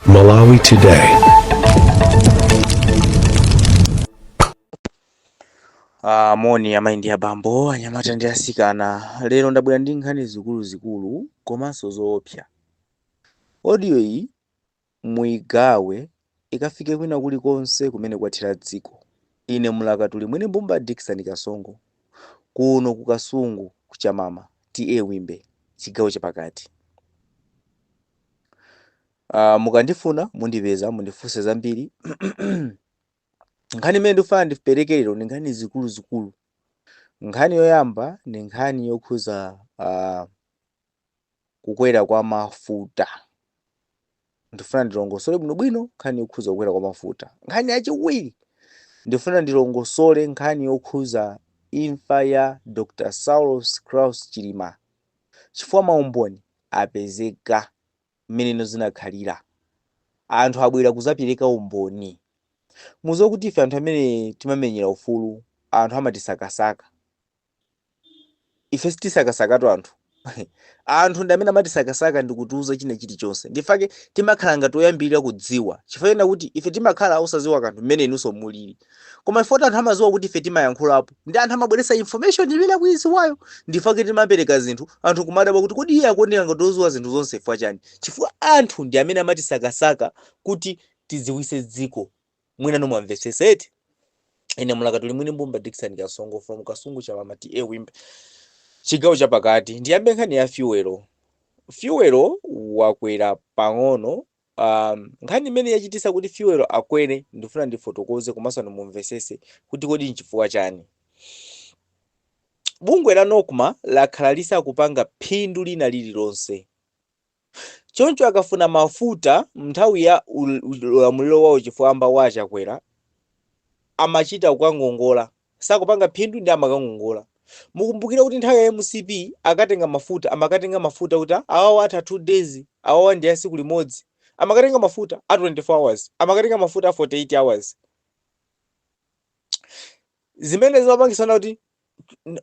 Malawi Today. Ah, moni amayi ndi abambo, anyamata ndi asikana. Lero ndabwera ndi nkhani zikuluzikulu komanso zoopsa. Audio iyi muigawe ikafike kwina kulikonse kumene kwathera dziko. Ine mlakatuli mwini mbumba Dickson Kasongo kuno ku Kasungu ku Chamama TA Wimbe chigawo chapakati. Mukandifuna mundipeza, mundifunse zambiri. Nkhani imene ndikufuna ndipereke lero ndi nkhani zikuluzikulu. Nkhani yoyamba ndi nkhani yokhuza kukwera kwa mafuta. Ndifuna ndilongosole bwinobwino nkhani yokhuza kukwera kwa mafuta. Nkhani yachiwiri, ndifuna ndilongosole nkhani yokhuza imfa ya Dr. Saulos Klaus Chilima, chifukwa maumboni apezeka mmene zinakhalira. Anthu abwera kuzapereka umboni. Muziwe kuti ife anthu amene timamenyera ufulu, anthu amatisakasaka. Ife sitisakasakatu anthu. Anthu ndi amene amatisakasaka ndi kutiuza china chilichonse. Ndifake timakhala ngati oyambirira kudziwa, chifukwa chena kuti ife timakhala osadziwa kanthu mmene inunso mulili. Koma ifoti anthu amadziwa kuti ife timayankhulapo, ndi anthu amabweretsa information imene akuidziwayo. Ndifake timapereka zinthu, anthu kumadabwa kuti kodi iye akuoneka ngati odziwa zinthu zonse chifukwa chani? Chifukwa anthu ndi amene amatisakasaka kuti tidziwise dziko. Mwina nomwamvetsesa eti? Ine mlakatuli mwini mbumba Dickson Kasongo from Kasungu Chamama TA Wimbe chigawo chapakati. Ndiyambe nkhani ya fuel. Fuel wakwera pang'ono. Nkhani imene yachitisa kuti fuel akwere ndifuna ndifotokoze komanso mumvesese kuti kodi nchifukwa chani. Bungwe la NOCMA lakhala lisakupanga phindu lina lililonse. Choncho akafuna mafuta mnthawi ya ulamuliro wawo chifwamba wa Chakwera, amachita kukangongola. Sakupanga phindu ndi amakangongola. Mukumbukire kuti nthawi ya MCP akatenga mafuta, amakatenga mafuta kuti awawa atha 2 days, awawa ndi a tsiku limodzi. Amakatenga mafuta a 24 hours, amakatenga mafuta a 48 hours. Zimene zimapangitsana kuti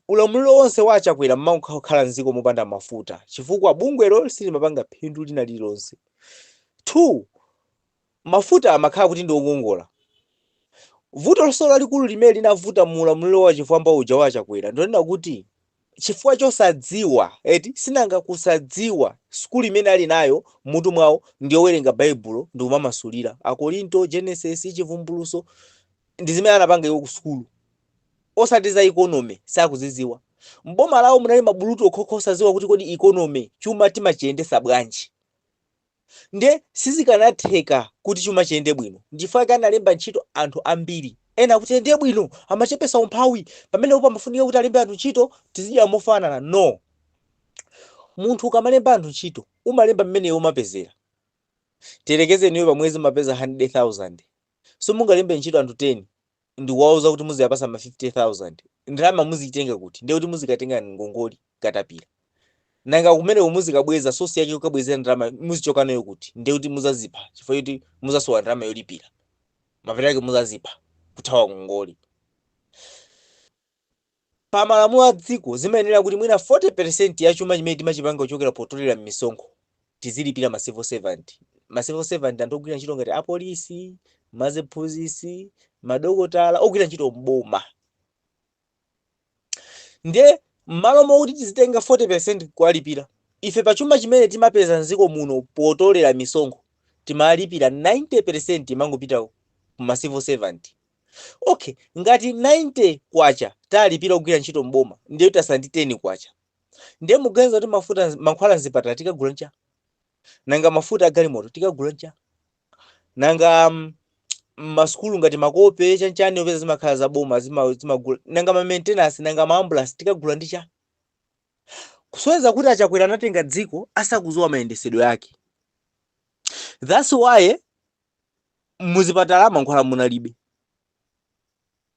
ulamuliro wonse wa Chakwera mmakhala mdziko mopanda mafuta, chifukwa bungwelo silimapanga phindu lina lililonse. 2, mafuta amakhala kuti ndi okongola. Vuto lonse lalikulu limene linavuta mu ulamuliro wa chifwamba uja wa Chakwera ndionena kuti chifukwa chosadziwa eti, sinanga kusadziwa, sukulu imene ali nayo mutu mwawo ndi yowerenga Baibulo ndi kumamasulira Akorinto, Genesis, Chivumbuluso, ndi zimene anapanga iwo ku sukulu, osati za economy sakuzidziwa. Mboma lawo munali mabulutu okhokha osadziwa kuti kodi economy, chuma timachiyendesa bwanji. Nde sizikanatheka kuti chuma chiyende bwino. Ndifukwa analemba ntchito anthu ambiri. Ena akuti ndiye bwino, amachepesa umphawi, pamenepo pamafunika kuti alembe anthu ntchito, tizidya mofanana. No, munthu ukamalemba anthu ntchito umalemba mmene iwe umapezera. Tiyerekeze inuyo pa mwezi mumapeza 100,000, simungalembe ntchito anthu 10 ndikuwauza kuti muziyapasa ma 50,000. Ndalama muzitenga kuti? Ndiye kuti muzikatenga ngongoli katapira. Nanga kumeneko muzikabweza, source yake kukabwezera ndalama muzichoka nayo kuti? Ndiye kuti muzazipha, chifukwa choti muzasowa ndalama yolipira. Mapeto ake muzazipha kuthawa ngongoli. Pa malamulo a dziko zimayenera kuti mwina 40% ya chuma chimene timachipanga kuchokera potolera m'misonkho tizilipira ma civil servant. Ma civil servant, anthu ogwira ntchito ngati apolisi, maziphunzitsi, madokotala, ogwira ntchito mboma. Ndiye m'malo mokuti tizitenga 40% kuwalipira, ife pa chuma chimene timapeza mdziko muno potolera misonkho timalipira 90%, imangopita ku ma civil servant. Okay, ngati 90 kwacha talipira ogwira ntchito mboma, ndiye tasala ndi 10 kwacha. Ndiye muganiza kuti mafuta, mankhwala mzipatala tikagula ncha? Nanga mafuta agalimoto tikagula ncha? Nanga masukulu ngati makope chanchani, opeza zimakhala za boma, zimagula? Nanga ma maintenance, nanga ma ambulance tikagula ndi cha? Kusonyeza kuti aChakwera anatenga dziko asakudziwa mayendesedwe ake. That's why muzipatala mankhwala munalibe,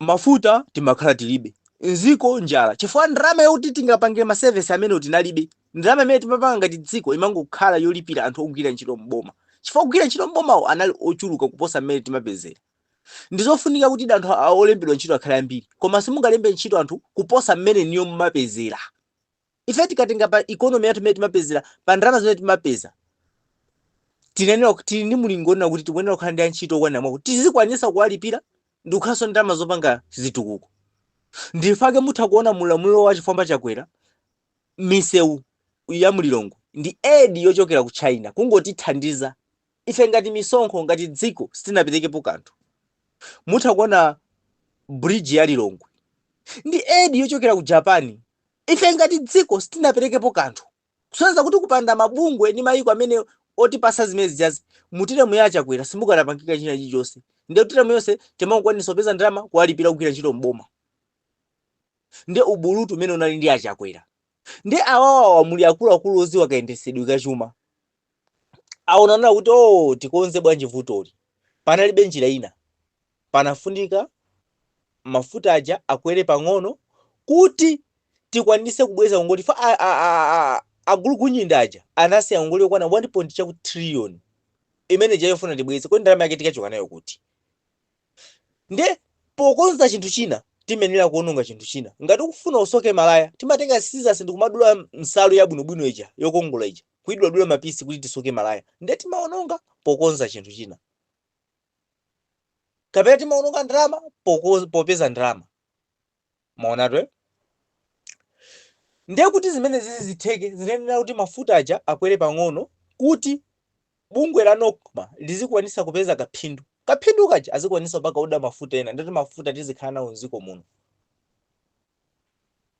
mafuta timakhala tilibe, mdziko njala, chifukwa ndalama yokuti tingapangire ma service amene tinalibe. Ndalama imene timapanga ngati dziko imangokhala yolipira anthu ogwira ntchito mboma, chifukwa ogwira ntchito mbomawo anali ochuluka kuposa mmene timapezera. Ndizofunika kuti anthu olembedwa ntchito akhale ambiri, koma simungalembe ntchito anthu kuposa mmene niyo mumapezera. Ife tikatenga pa economy yathu imene timapezera, pa ndalama zimene timapeza, Tinenera tili ndi mulingo onena kuti tikuyenera kukhala ndi antchito okwanira mwakuti tizikwanisa kuwalipira ndi kukhalanso ndalama zopanga zitukuko. Ndifake mutha kuona mulamuliro wa chifwamba Chakwera, misewu ya mulilongwe ndi aid yochokera ku China, kungotithandiza ife ngati misonkho, ngati dziko sitinaperekepo kanthu. Mutha kuona bridge ya Lilongwe ndi aid yochokera ku Japan, ife ngati dziko sitinaperekepo kanthu. Kusonyeza kuti kupanda mabungwe ndi mayiko amene otipasa zimene zijazi, mu term ya Chakwera simukanapangika china chilichonse. Ndiye term yonse timakwanisa kupeza ndalama kuwalipira kugwira ntchito mboma. Ndiye ubulutu umene unali ndi achakwera. Ndi awawawa muli akuluakulu oziwa kayendesedwe kachuma, aonana kuti, "Oh, tikonze bwanji vutoli?" Panalibe njira ina, panafunika mafuta aja akwere pang'ono kuti tikwanise kubweza ngongole. Fa agulugunyinda aja anasiya ngongole yokwana 1 point chaku trillion imene ija yofuna tibweze. Kodi ndalama yake tikachoka nayo kuti? Nde pokonza chinthu china timenera kuononga chinthu china. Ngati ukufuna usoke malaya, timatenga scissors ndikumadula nsalu yabwinobwino ija, yokongola ija, kuiduladula mapisi kuti tisoke malaya. Nde timaononga pokonza chinthu china, kapena timaononga ndalama popeza ndalama. Maonatu, eh? Ndiye kuti zimene zizi zitheke, zinenera kuti mafuta aja akwere pang'ono kuti bungwe la NOCMA lizikwanisa kupeza kaphindu. Kaphindu kaja azikwanisa kupaka oda mafuta ena, ndati mafuta tizikhala nawo mdziko muno.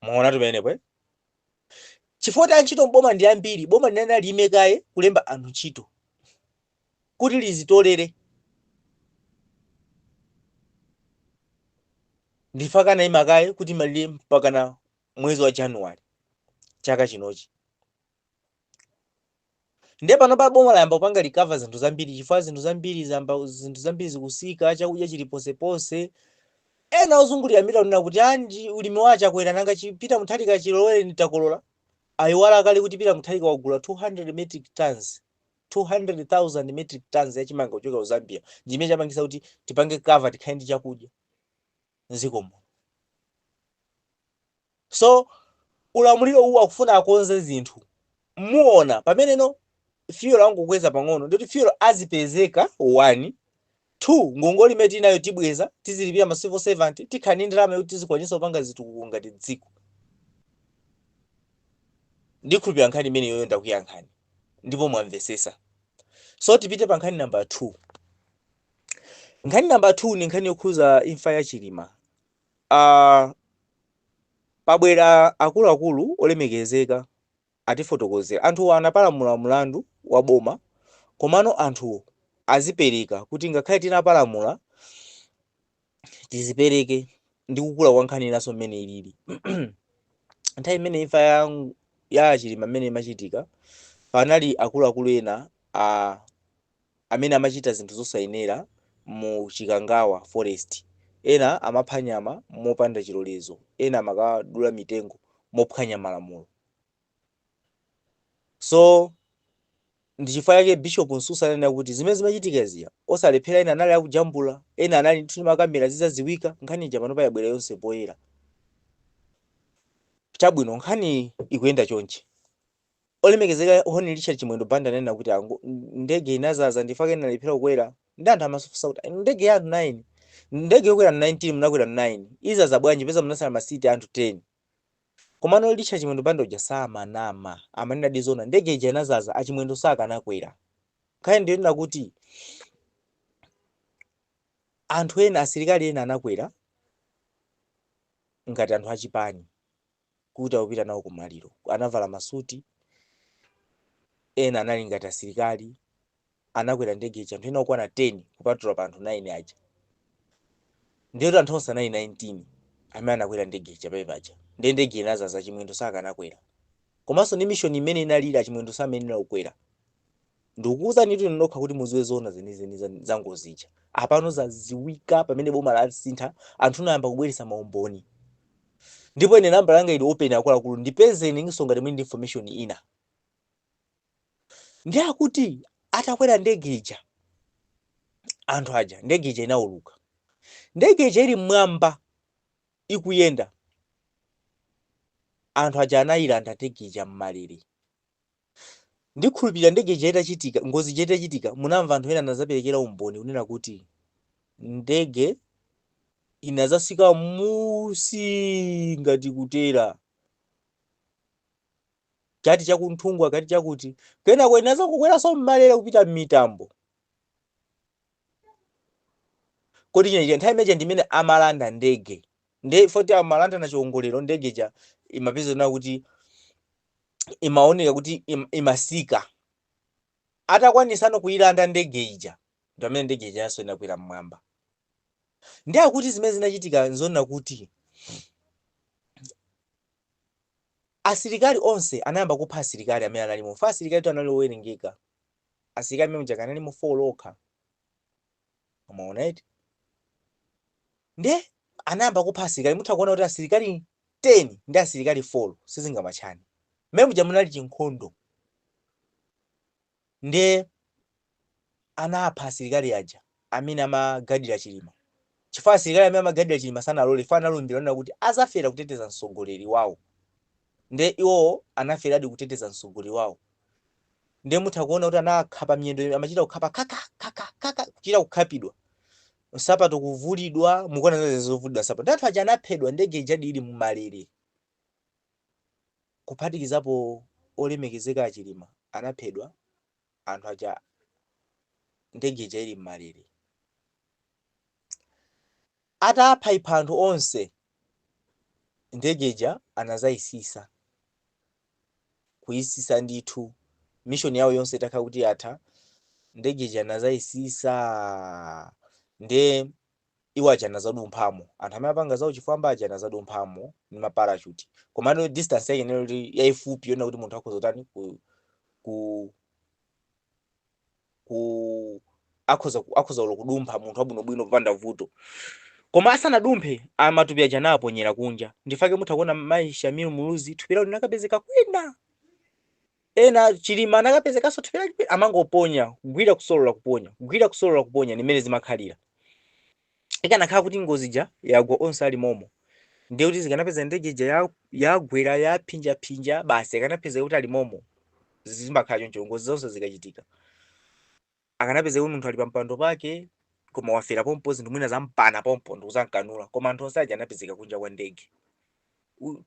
Maonatu pamenepo, eh? Chifukwa kuti antchito mboma ndi ambiri, boma linene liyime kaye kulemba anthu ntchito kuti lizitolere. Ndifaka anayima kaye kuti malire mpakana mwezi wa Januwale chaka chinochi. Ndiye pano pa boma layamba kupanga recover zinthu zambiri, chifukwa zinthu zambiri zamba, zinthu zambiri zikusika, chakudya chili ponseponse. Ena ozungulira mita kunena kuti anji ulimi wa Chakwera, nanga chipita Mutharika chilowere nditakolola. Ayiwala kale kuti Peter Mutharika wagula 200 metric tons, 200,000 metric tons yachimanga kuchoka ku Zambia, ndimene chapangisa kuti tipange cover, tikhale ndi chakudya mdziko muno. So ulamuliro uwu akufuna akonze zinthu. Muona pameneno fuel angokweza pang'ono, ndikuti fuel azipezeka 1 2, ngongole imene tinayo tibweza, tizilipira ma civil servant, tikhala ndi ndalama yoti tizikwanisa kupanga zitukuko ngati dziko. Ndikhulupirira nkhani imeneyoyo ndakuyankhani ndipo mwamvesesa. So tipite pa nkhani number 2. Nkhani number 2 ni nkhani yokhuza imfa ya Chilima. Pabwera akuluakulu olemekezeka atifotokozera. Anthuwo anapalamula mlandu wa boma, komano anthuwo azipereka kuti ngakhale tinapalamula, tizipereke ndi kukula kwa nkhani inanso mmene ilili. Nthawi imene imfa ya Chilima mmene imachitika, panali akuluakulu ena amene amachita zinthu zosayenera mu Chikangawa Forest. Ena amapha nyama mopanda chilolezo, ena amakadula mitengo mophwanya malamulo. So ndi chifukwa chake Bishop Msusa ananena kuti zimene zimachitika ziya osalephera. Ena anali akujambula, ena anali ndithu ndi makamera, zizaziwika. Nkhani ija panopa yabwera yonse poyera. Chabwino, nkhani ikuyenda chonchi. Olemekezeka Hon Richard Chimwendo Banda ananena kuti ndege inazaza, ndifake inalephera kukwera. Ndi anthu amafunsa kuti ndege ya anthu 9, ndege yokwera 19, munakwera 9, izaza bwanji peza munasala masiti anthu 10? Komano Richard Chimwendo Banda uja samanama, amanena dizona. Ndege ija inazaza, achimwendo sakanakwera. Nkhani ndiyonena kuti anthu ena, asilikali ena anakwera ngati anthu achipani kuti akupita nawo kumaliro, anavala masuti, ena anali ngati asilikali, anakwera ndege ija, anthu ena okwana 10 kupatula pa anthu 9 aja. Ndiye kuti anthu onse anali 19 amene anakwera ndege ija pamene paja. Ndiye ndege inazaza, Chimwendo sakanakwera. Komanso ndi mission imene inalili, achimwendo samenera kukwera. Ndikukuwuzani inu nokha kuti muziwe zoona zenizeni za ngozi ija. Apano zaziwika pamene boma lasintha, anthu anayamba kubweretsa maumboni. Ndipo ine namba yanga ili open, akuluakulu, ndipezeni nso ngati muli ndi information ina. Ndi akuti atakwera ndege ija anthu aja, ndege ija inawuluka. Ndege ija ili mmwamba ikuyenda, anthu aja anayilanda ndege ija mmalere. Ndikhulupirira ndege ija itachitika, ngozi ija itachitika, munamva anthu ena anazaperekera umboni kunena kuti ndege inazasika musi ngati kutera chati chakunthungwa kati chakuti, kenako inaza kukweranso mmalere kupita m'mitambo. Kodi chinechi nthawi imeneja ndimene amalanda ndege, nde foti amalanda na chiwongolero, ndege ija imapeza na kuti imaoneka kuti imasika. Atakwanisano kuyilanda ndege ija, ndi pamene ndege ijanso inakwera mmwamba. Ndi akuti zimene zinachitika nzona kuti asilikali onse anayamba kupha asilikali amene analimo. Fa asilikali tu anali owerengeka, asilikali amene muja analimo 4 okha, amaona eti. Nde anayamba kupha asilikali. Mutha kuona kuti asilikali 10 ndi asilikali 4 sizingamatchane. Mmene muja munali chinkhondo, nde anapha asilikali aja amene amagadira Chilima, chifukwa asilikali amene amagadira Chilima sanalole, chifukwa analumbira nena kuti azafera kuteteza mtsogoleri wawo. Nde iwowo anaferadi kuteteza mtsogoleri wawo. Nde mutha kuona kuti anakhapa miyendo, amachita kukhapa kaka kaka kaka, kuchita kukhapidwa, nsapato kuvulidwa. Mukuona zimene zovulidwa nsapato. Ndi anthu aja anaphedwa ndege ija ili mmalere, kuphatikizapo olemekezeka aChilima anaphedwa anthu aja ndege ija ili mmalere. Atapha ipha anthu onse, ndege ija anazayisisa, kuyisisa ndithu. Mission yawo yonse itakhala kuti yatha, ndege ija anazayisisa. Nde iwo aja anazadumphamo, anthu amene apanga zawo chifwamba aja anazadumphamo ndi ma parachute, komano distance yake inali kuti yayifupi yona kuti munthu akhoza kutani, ku ku ku akhoza ulo kudumpha munthu wabwinobwino popanda vuto. Koma asanadumphe, amatupi aja anaponyera kunja. Ndifake mutha kuona mayi Shamil Muluzi thupi lawo linakapezeka kwina, ena Chilima anakapezekanso thupi lake kwina. Amangoponya, kugwira, kusolola, kuponya, kugwira, kusolola, kuponya, nimene zimakhalira. Ikanakhala kuti ngozi ija yagwa onse ali momo, ndiye kuti zikanapeza ndege ija yagwera yaphinjaphinja basi, akanapeza kuti ali momo. Zimakhala choncho ngozi zonse zikachitika. Akanapeza kuti munthu ali pampando pake koma wafera pompo, zinthu mwina zampana pompo ndikuzamkanula. Koma anthu onse aja anapezeka kunja kwa ndege.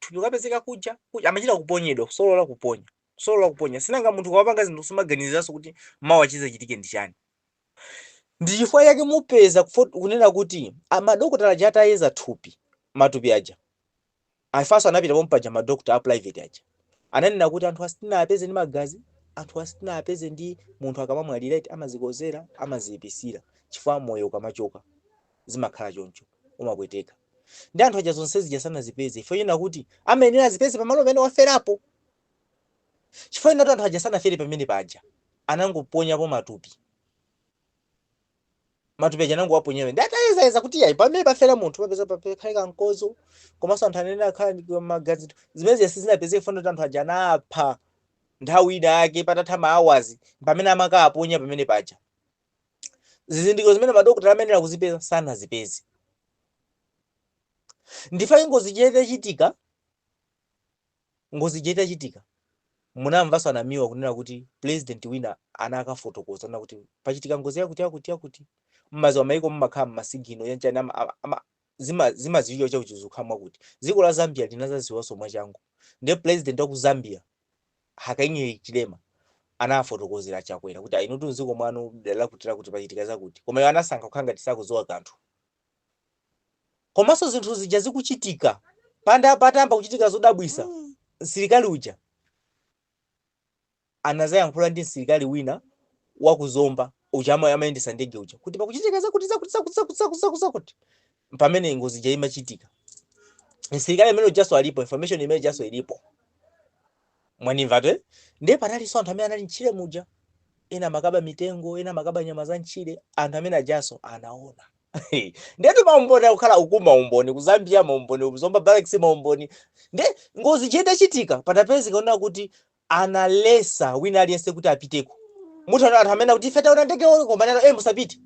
Thupi ukapezeka kuja kuja, amachita kuponyedwa, kusolola, kuponya, kusolola, kuponya. Sinanga munthu ukapanga zinthu sumaganiziranso kuti mawa chizachitike ndi chani. Ndi chifukwa chake mupeza kunena kuti amadokotala aja atayeza thupi, matupi aja afaso anapita pompaja, madokota a private aja ananena kuti anthu asitinapeze ndi magazi, anthu asitinapeze ndi munthu akamamwalira iti amazikozera, amaziyipisira, chifukwa moyo ukamachoka zimakhala choncho, umapweteka. Ndi anthu aja zonse zija sanazipeze ifo chena kuti amayenera azipeze pamalo pamene waferapo, chifukwa ina kuti anthu aja sanafere pamene paja, anangoponyapo matupi. Matupi aja anangowaponyera. Ndi atayezayeza kuti yayi, pamene pafera munthu papeza pakhale kamkozo, komanso anthu anene akhala ndi magazi, zimene zija sizinapezeke funa kuti anthu aja anapha nthawi ina yake, patatha ma hours pamene amakaponya pamene paja. Zizindikiro zimene madokotala amayenera kuzipeza sanazipeze. Ndifake ngozi ija itachitika, ngozi ija itachitika, munamvanso anamiwa kunena kuti president wina anakafotokoza na kuti pachitika ngozi yakuti yakuti yakuti. Mmaziwa maiko mmakhala mma signal yanchani, zimaziwika chakuti zikukhala mwakuti. Dziko la Zambia linazaziwanso mwachangu. Ndiye president wa ku Zambia Hakainde Hichilema anafotokozera Chakwera kuti ainutu mdziko mwanu dera lakuti lakuti pachitika zakuti, koma iwo anasankha kukhala ngati sakudziwa kanthu. Komanso zinthu zija zikuchitika, panda patamba kuchitika zodabwisa, msilikali uja anazayankhula ndi msilikali wina wa kuzomba uja amayendesa ndege uja kuti pakuchitika zakuti zakuti zakuti zakuti zakuti zakuti zakuti pamene ngozi ija imachitika. Msilikali amene ujaso alipo, information imene ijaso ilipo, mwanimva te? Ndiye panalinso anthu amene anali mtchire muja, ena amakaba mitengo, ena amakaba nyama za mtchire. Anthu amene ajaso anaona. Ndetu maumboni akukhala uku, maumboni ku Zambia, maumboni ku Zomba Barracks, maumboni. Nde ngozi itachitika, patapezeka kunena kuti analesa wina aliyense kuti apiteko. Muthu anthu amene akuti ife taona ndege koma nalo musapite.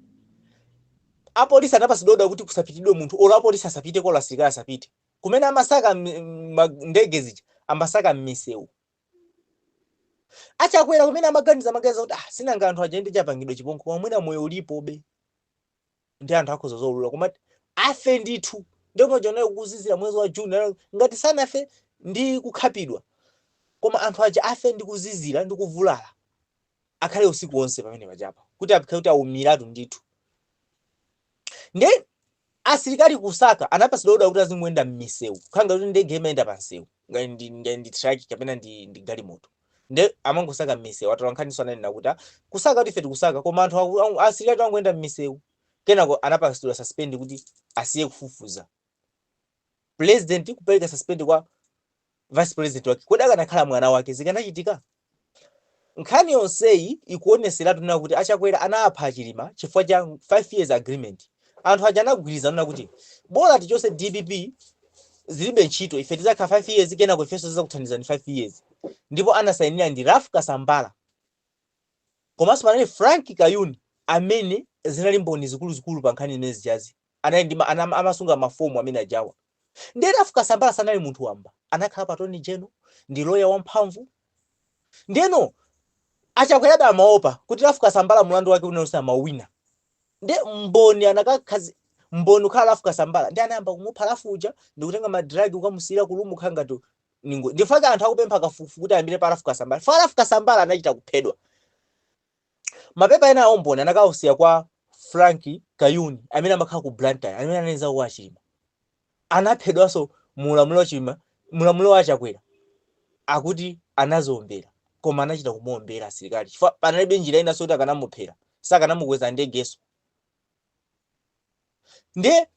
Apolisi anapasidwa order kuti kusapitidwe munthu, olo apolisi asapite, olo asilikali asapite. Kumene amasaka ndege zija, amasaka m'misewu. Achakwera kumene amaganiza, amaganiza kuti, ah, sinanga anthu aja ndi chapangidwe chipongwe, koma mwina moyo ulipobe ndi anthu akhoza zolula, koma afe ndithu. Ndipo paja kuzizira mwezi wa June, ngati sanafe ndi kukhapidwa, koma anthu aja afe ndi kuzizira ndi kuvulala, akhale usiku wonse pamene pachapa kuti akhale kuti awumiratu ndithu. Ndi asilikali kusaka anapasidwa order kuti azingoyenda m'misewu, khanga kuti ndege imayenda pa msewu ngati ndi truck kapena ndi galimoto, nde amangosaka m'misewu. Atola nkhaniso ananena kuti, ah, kusaka kuti ife tikusaka, koma anthu asilikali angoyenda m'misewu. Kenako anapasidwa suspend kuti asiye kufufuza. President kupereka suspend kwa vice president wake, kodi akanakhala mwana wake zikanachitika? Nkhani yonseyi ikuoneseratu nena kuti Achakwera anapha Achilima chifukwa cha 5 years agreement. Anthu aja anagwirizana kuti bola tichose DPP, zilibe ntchito, ife tizakhala 5 years, kenako ifenso zizakuthandizani 5 years. Ndipo anasayinira ndi Ralph Kasambara, komanso panali Frank Kayuni, amene zinali mboni zikuluzikulu pa nkhani zimene zijazi. Anali ndi amasunga mafomu amene ajawa. Ndiye Ralph Kasambara sanali munthu wamba, anakhala pa attorney general, ndi lawyer wamphamvu. Ndiyeno Achakwerabe amaopa kuti Ralph Kasambara mulandu wake unonse amawina, ndi mboni anakakhazi mboni kukhala Ralph Kasambara, ndi anayamba kumupha Ralph uja ndikutenga ma drug kukamusiyira ku room, kukhala ngati ningo. Ndifake anthu akupempha kafukufuku kuti ayambire pa Ralph Kasambara. Fa Ralph Kasambara anachita kuphedwa. Mapepa ena aomboni anakawusiya kwa Frank Kayuni amene amakhala ku Blantyre, amene anenza kwa Achilima. Anaphedwanso mu ulamuliro wa Chilima, mulamuliro wa Achakwera. Akuti anaziombera, koma anachita kumuombera asilikali chifukwa panalibe njira inanso kuti akanamuphera, sakanamukweza ndegeso. Ndiye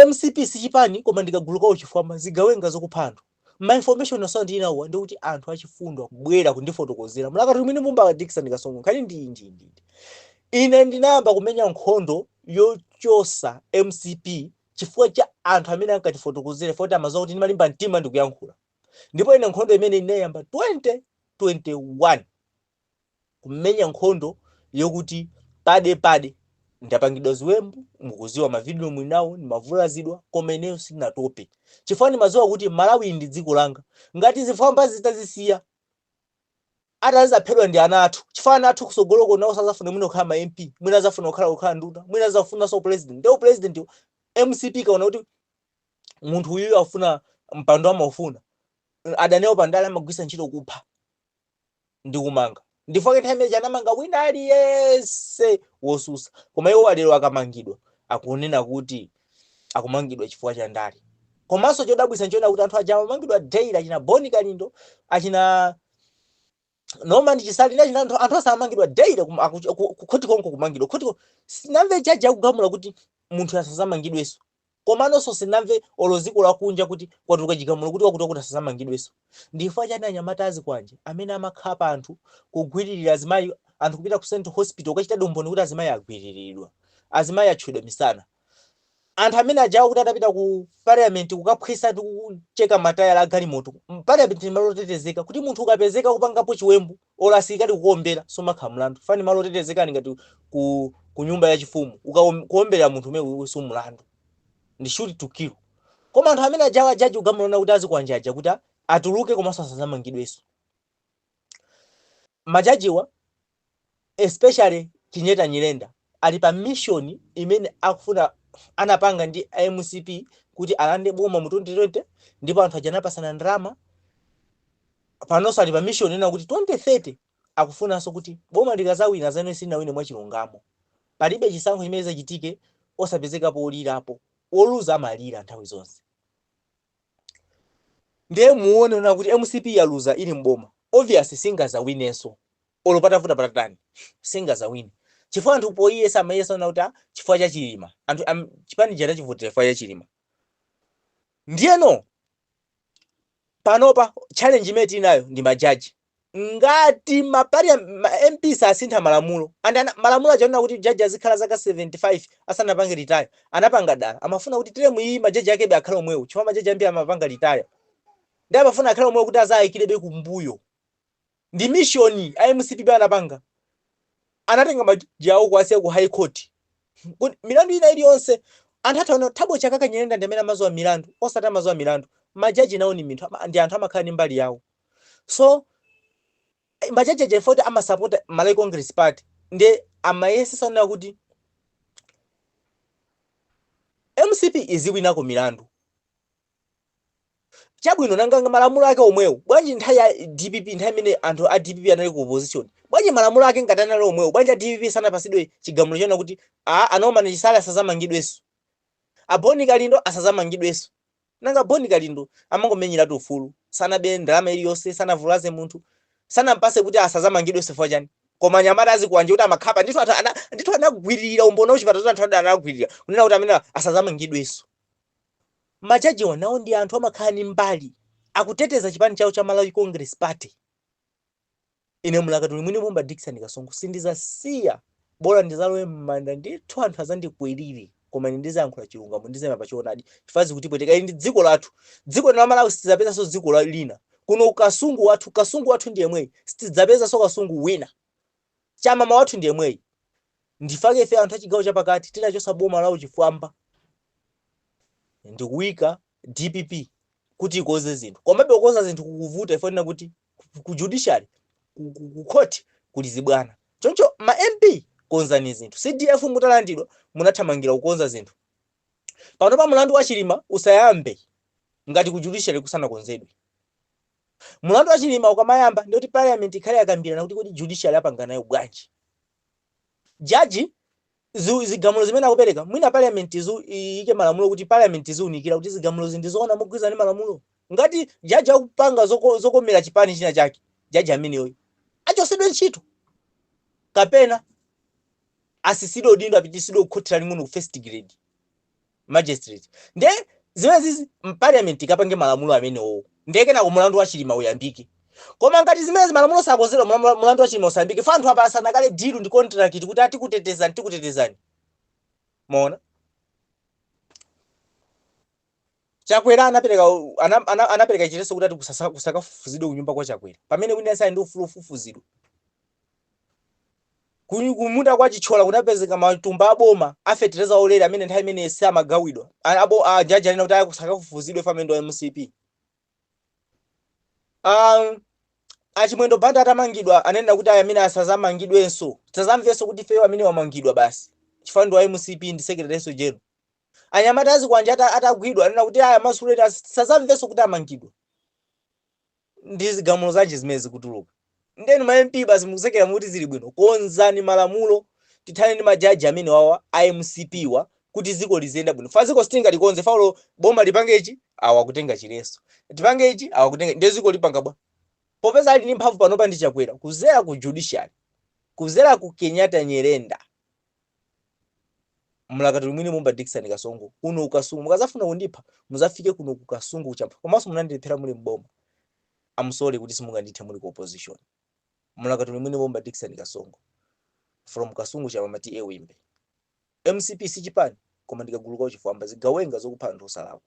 MCP sichipani, koma ndikagulu kawo chifwamba, zigawenga zokupha anthu. Ma information onse ndinawa ndikuti anthu achifundo akubwera kundifotokozera mulakati umene mumba Dickson Kasongo. Nkhani ndi ine ndinayamba kumenya nkhondo yochosa MCP chifukwa cha anthu amene ankatifotokozera, foti amaziwa kuti ndimalimba mtima ndikuyankhula. Ndipo ine nkhondo imene inayamba 2021, kumenya nkhondo yokuti pade pade ndapangidwa ziwembu, mukuziwa mavidiyo mwinawo, ndimavulazidwa, koma ineyo sindinatope chifukwa ndimaziwa kuti Malawi ndi dziko langa. Ngati zifwamba zitazisiya, atazizaphedwa ndi ana athu, chifukwa ana athu kusogoloko nawo sazafuna mwina kukhala ma MP, mwina azafuna kukhala nduna, mwina azafunanso president. Ndiye president MCP kaona kuti munthu uyuyu afuna mpando, amaufuna, adani awo pandale amagwisa ntchito kupha ndi kumanga. Ndifake nthawi imene anamanga wina aliyense wosusa, koma iwo alero akamangidwa akunena kuti akumangidwa chifukwa cha ndale. Komanso chodabwitsa nchoona kuti anthu aja amamangidwa daily, achina Boni Kalindo, achina Norman Chisale ndi achina anthu osamangidwa daily ku khoti konko kumangidwa khoti sinamve jaji akugamula kuti munthu asazamangidwenso. Komanso sinamve olo dziko lakunja kuti kwatuluka chigamulo kuti wakuti wakuti asazamangidwenso. Ndifukwa chani anyamata azikwanje amene amakhapa anthu, kugwiririra azimayi, anthu kupita ku Central Hospital kukachita umboni kuti azimayi agwiriridwa, azimayi atchedwa misana, anthu amene ajawa kuti atapita ku parliament kukaphwisa ndi kucheka matayala a galimoto? Parliament ndi malo otetezeka kuti munthu ukapezeka kupangapo chiwembu, olo asilikali kukuombera sumakhala mlandu. Fani malo otetezeka ni ngati ku nyumba yachifumu, kuombera munthu umene si mlandu, ndi shoot to kill. Koma anthu amene ajawa, jaji kugamulana kuti azikwanje aja kuti atuluke komanso asazamangidwenso. Majajiwa, especially Chinyeta Nyirenda, ali pa mission imene akufuna anapanga ndi MCP kuti alande boma mu 2020, ndipo anthu aja anapasana ndalama. Panonso ali pa mission ina kuti 2030 akufunanso kuti boma likazawina zanu silinawine mwachilungamo. Palibe chisankho chimene chachitike osapezekapo olirapo. Woluza amalira nthawi zonse. Ndiye muone ona kuti MCP yaluza ili mboma, obviously singazawinenso. Olo patavuta patatani, singazawine chifukwa anthu poiyesa amayesa ona kuti, ah, chifukwa cha Chilima, anthu chipani chija chivotera chifukwa cha Chilima. Ndiyeno panopa challenge imene tili nayo ndi majaji. Ngati ma MP sasintha malamulo and malamulo achaona kuti jaji azikhala zaka 75 asanapange retire, anapanga dala, amafuna kuti term iyi majaji akebe akhale omwewo, chifukwa majaji ambiri amapanga retire, ndi amafuna akhale omwewo kuti azayikirebe kumbuyo. Ndi mission a MCP anapanga, anatenga majaji awo kuwasiya ku High Court kuti milandu ina iliyonse anthu athaona Thabo Chakaka Nyirenda ndi amene amazowa milandu, osati amazowa milandu. Majaji nawo ni minthu, ndi anthu, amakhala ndi mbali yawo. So Majaji aja foti amasapota Malawi Congress Party, ndiye amayesesa kunena kuti MCP iziwinako milandu. Chabwino, nanga malamulo ake omwewo bwanji nthawi ya DPP, nthawi imene anthu a DPP anali ku opposition? Bwanji malamulo ake ngati anali omwewo, bwanji a DPP sanapasidwe chigamulo chona kuti a Norman Chisale asazamangidwenso, a Boni Kalindo asazamangidwenso? Nanga Boni Kalindo amangomenyeratu ufulu, sanabe ndalama iliyonse, sanavulaze munthu, sanampase kuti asazamangidwenso chifukwa chani? Koma anyamata azikwanje kuti amakhapa ndithu anthu ndithu anagwiririra umboni wachipatala kuti anthu anagwiririra kunena kuti amene asazamangidwenso. Majajiwa nawo ndi anthu, amakhala ndi mbali, akuteteza chipani chawo cha Malawi Congress Party. Ine mlakatuli mwini Mumba Dickson Kasongo sindizasiya, bola ndizalowe m'manda ndithu, anthu azandikwirire, koma ine ndizayankhula chilungamo, ndizayima pa choonadi chifukwa zikutipweteka. Ili ndi dziko lathu, dziko la Malawi. Sitidzapezanso dziko lina kuno. Kasungu wathu, Kasungu wathu ndi yemweyi, sitidzapezanso Kasungu wina. Chamama wathu ndi yemweyi. Ndifake ife anthu achigawo chapakati tinachosa boma lawo chifwamba ndikuyika DPP kuti ikoze zinthu. Komabe kukonza zinthu kukuvuta, ifonena kuti ku judiciary, ku court kuli zibwana. Choncho ma MP, konzani zinthu. CDF mutalandidwa, munathamangira kukonza zinthu. Pano pa mulandu wa Chilima usayambe ngati ku judiciary kusanakonzedwe. Mulandu wa Chilima ukamayamba, ndikuti parliament ikhale yakambirana kuti kodi judiciary apanga nayo bwanji? Jaji zigamulo zimene akupereka, mwina parliament iyike malamulo kuti parliament iziunikira kuti zigamulo ndi zoona mogwirizana ndi malamulo. Ngati jaji akupanga zokomera chipani china chake, jaji ameneyo achosedwe ntchito kapena asisidwe udindo, apitisidwe kukhoti laling'ono, ku first grade magistrate. Nde zimenezi parliament ikapange malamulo amenewo, ndiye kenako mulandu wa Chilima uyambike. Koma ngati zimenezi malamulo sakonzedwa, mulandu wa Chilima usayambike. Fa anthu apasana kale deal ndi contract kuti atikutetezani, tikutetezani. Maona Chakwera anapereka anapereka chiletso kuti ati kusakafufuzidwe kunyumba kwa Chakwera, pamene wina sali ndi ufulu ofufuzidwa. Kumunda kwa Chithyola kunapezeka matumba aboma afetereza olere amene nthawi imene samagawidwa. Abo ajaji anena kuti aya kusakafufuzidwe famendo wa MCP. Achimwendo Banda atamangidwa, anena kuti aya amene asazamangidwenso, tisazamvenso kuti ifeyo amene wamangidwa basi chifukwa ndi wa MCP, ndi secretary general. Anyamata azikwanja atagwidwa, anena kuti aya masuleti, tisazamvenso kuti amangidwa. Ndi zigamulo zanji zimene zikutuluka? Ndenu ma MP basi mukusekera mukuti zili bwino. Konzani malamulo, tithane ndi majaji amene wawa a MCP wa kuti dziko liziyenda bwino. Fa dziko sitingalikonze faulo boma lipange ichi, awa kutenga chileso, tipange ichi, awa kutenga, ndiye dziko lipanga bwa? Popeza ali ndi mphamvu panopa ndi Chakwera kuzera ku judiciary, kuzera ku Kenyatta Nyerenda. Mlakatuli mwini Mumba Dickson Kasongo, kuno kuKasungu. Mukazafuna kundipha, muzafike kuno kuKasungu kuchapa. Komanso munandilephera muli mboma, I'm sorry kuti simungandithe muli ku opposition. Mlakatuli mwini Mumba Dickson Kasongo from Kasungu, Chamama, TA Wimbe. MCP si chipani koma ndikagulu kawo chifwamba, zigawenga zokupha anthu osalakwa.